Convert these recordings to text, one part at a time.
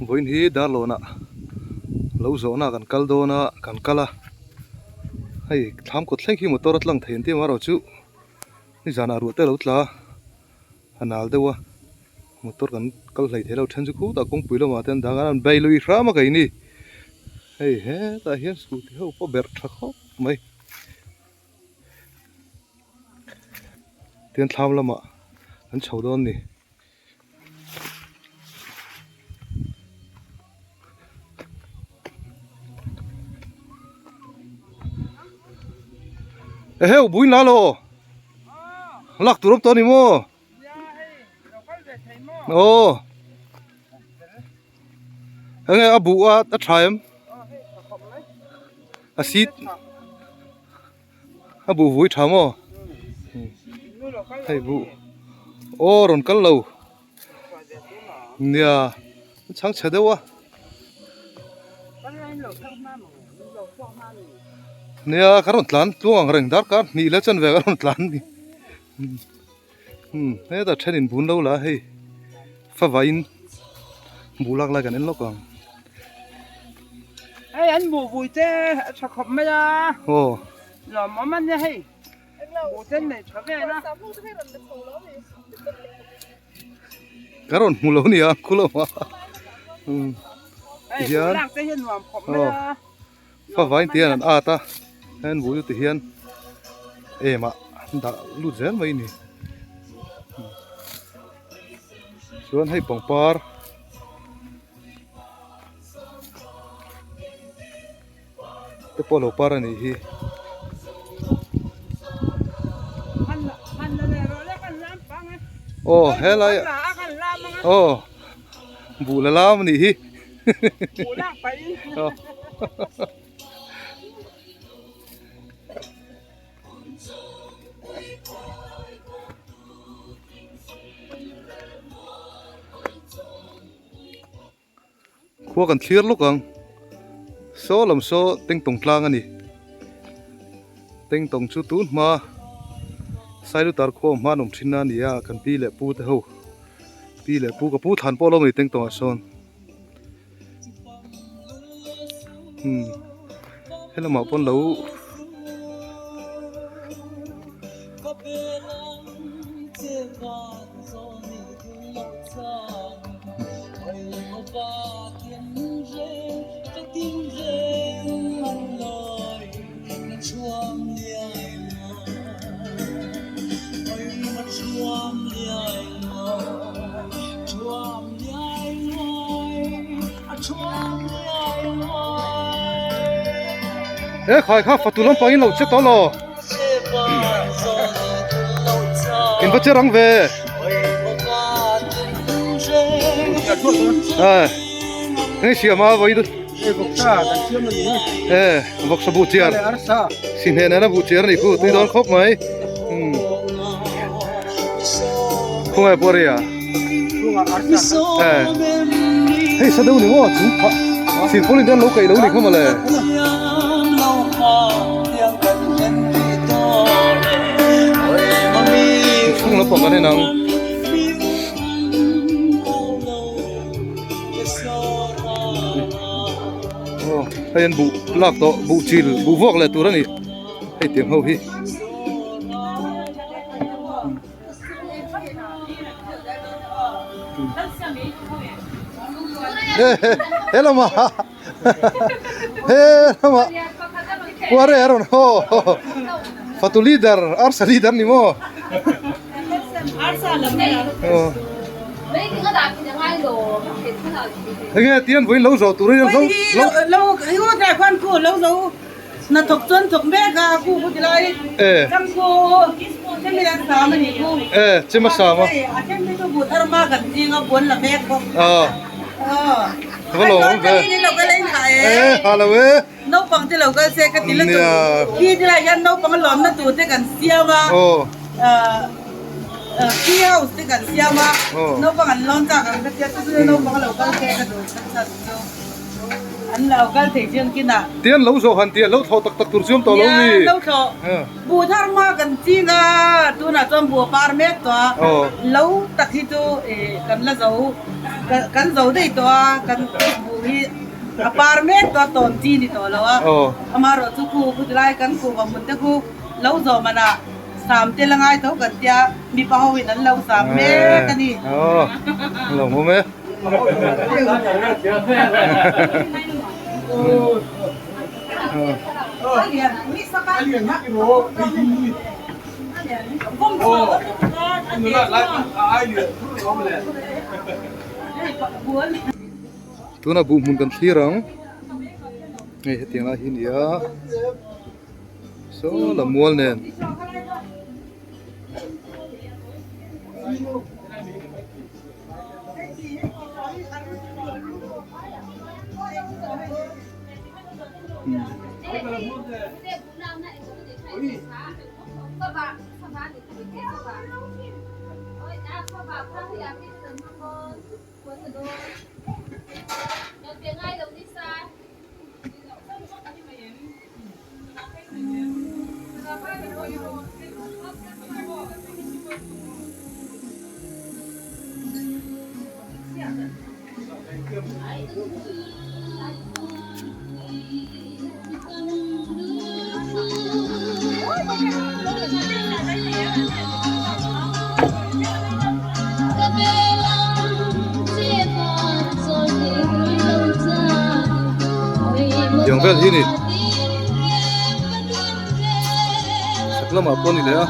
Vawiin hi Darlawnah lo zawhna kan kal dawn a, kan kal a. Hei thlam kawt thleng khi motor a tlang thei an ti amaherawh chu nizanah ruah te a lo tla a, a nal deuh a. Motor kan kal hlei thei lo then chu khutah kawngpui lamah te an dang a, an bei lui hram a keini. Hei hetah hian scooty ho pawh berh tha khawp mai. Tian thlam lamah an chho dawn a ni. Eheu buin la lo lak tur awm tawh a ni maw aw enge a buh a a tha em a seat A buh vui tha maw? Hei buh aw rawn kal lo nia chhang chhe deuh a nia ka rawn tlan tluang ang reng darkar hnih leh chanve ka rawn tlan ni umm hetah then in bun lo la hei favaiin buh lak lai kan en lawk ang. Hei an buh vui te a tha khawp mai a. Aw. Lawmawm a nia hei. Buh te an nei tha vel a. Ka rawn hmu lo nia khu lo a. Hei buh lak te hi a nuam khawp mai a. Favai te hian an at a. Hei an buh chu ti hian em ah an dah lut zel mai a ni. Chuan hei pangpar. Te pawh lo par a nih hi. Aw helai aw buh la lam a nih hi. Khua kan thlir lawk ang saw lam saw tengtawng tlang a ni tengtawng chu tun hma sailutar khua hma an awm thin a ni a kan pi leh pu te ho pi leh pu ka pu thlan pawh a lo awm a ni tengtawng ah sawn umm helamah pawn lo. He khai kha fatu lampang in lo che tawh lo. In va che rang ve. Ai. Hei siam a vai du. Eh, vawksa bu chiar. Si hne nena bu chiar ni khu tui dawn khawp mai. Hmm. Khungai pawh ria. Eh. Hei sa deuh ni maw chung pha. Silpaulin te an lo kaih lo ni kha mawle. Chhung lampang kan en ang. Aw hei an buh lak tawh buh chil buh vuak leh tur a ni hei tiang ho hi. He lamah he lamah kuare a rawn haw fatu leader arsa leader ni maw enge tian vawiin lo zawh tur in lo lo Hna thawk chuan thawk mek a, ku ku ti lai chang ku chemi an sam a ni ku. E chema sam a. A then te chu buh thar ma kan ching a buan la mek bawk. A. Va lo awm ve. Ni lo ka lei hna e. E ha lo e. Naupang te lo kal se ka ti la chu. Khi ti lai hian naupang lawmna tur te kan siam a. Tree house te kan siam a. Naupang an lawn chak ang ka tia chu chu naupang lo kal se ka duh ka chan chu. An lo kal thei chiang kinah. Tian lo zawh han tih a lo thlawh tak tak tur chu awm tawh lo mi? Nia, lo thlawh. Buh thar hma kan ching a, tunah chuan buh a par mek tawh a. Lo tak hi chu kan la zo, kan zo daih tawh a, kan buh hi a par mek tawh a, tawn chi ni tawh lo a. Amaherawh chu khu khu tilai kan kuhva hmun te khu lo zawh manah sam te la ngai tho kan tia, mipa ho in an lo sam mek a ni. Aw, lo hmu mek. Tuna buh hmun kan thlir ang hei hetiang lai hi a ni a saw la mual nen. Tiang vel hi ni chhak lamah pawh a ni leh a.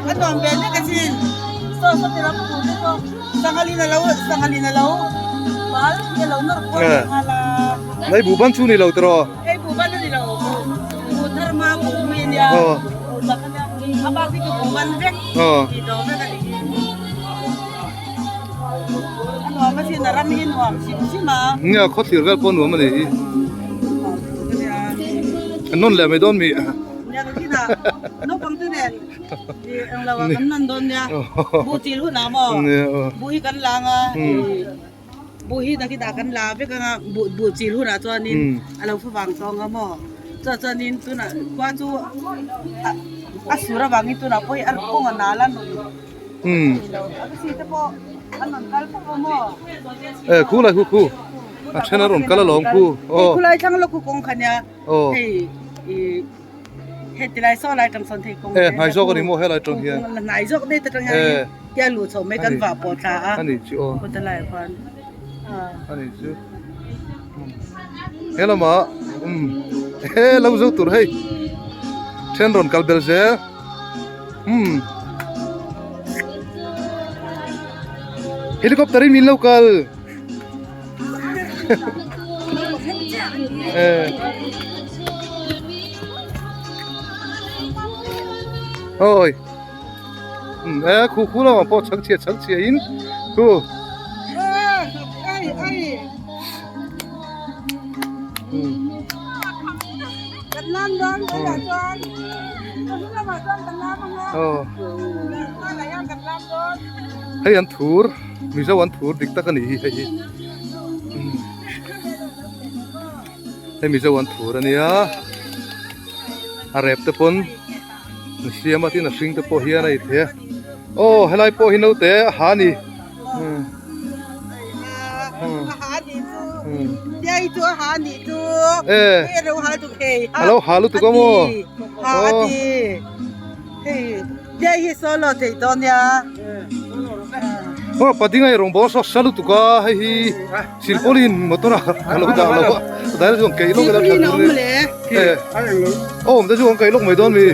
A nuam ve nek asin saw saw ti ram tur te pawh sangalin alo sangalin alo bal hi alo nawr kual leh nghal a. Hei buh ban chu ni lo tiraw? Hei buh ban a ni lo buh buh thar hma buh ui a nia buh tak a nia a bak hi chu buh ban vek tih tawh vek a ni hi. A nuam asin a ram hi nuam hrim hrim a. Nia khawthlir vel pawh nuam a ni hi. An nawn leh mai dawn mi? Nia ka khin a naupang te nen eng lo ah kan nawn dawn nia buh chil hun ah maw buh hi kan lang a buh hi nakin ah kan la vek anga buh buh chil hun ah chuanin a lo favang tawng a maw chuah chuanin tunah khua chu a sur avangin tunah pawh hi a kawng a nal a rawn E khu lai khu khu a then a rawn kal alawm khu aw khu lai thlang lawk khu kawng kha nia hei i heti lai saw lai tang sawn thei kawng e hnai zawk ani maw helai tang hian hnai zawk dei te tang hian tia lu chho mai kan vah pawh thla a ani chu aw khu te lai khuan ani chu he lamah um he lo zo tur hei then rawn kal bel zel. Umm Helicopter in min lo kal Oi Umm e khu khu lamah pawh chhang chhia chhang chhia in khu Umm Hei an thur Mizo an thur dik tak a ni hi hei hi hei Mizo an thur a nia a rep te pawn an siam a tin a hring te pawh hian a inthei a aw helai pawh hi naute a ha a ni. A lo ha lutuk a maw aw padinga i rawngbawl saw sa lutuk a hei hi silpawlin motor ah a lo dah lo a dai la chu ang keih lawk ila tha tur a ni awm te chu ang keih lawk mai dawn mi.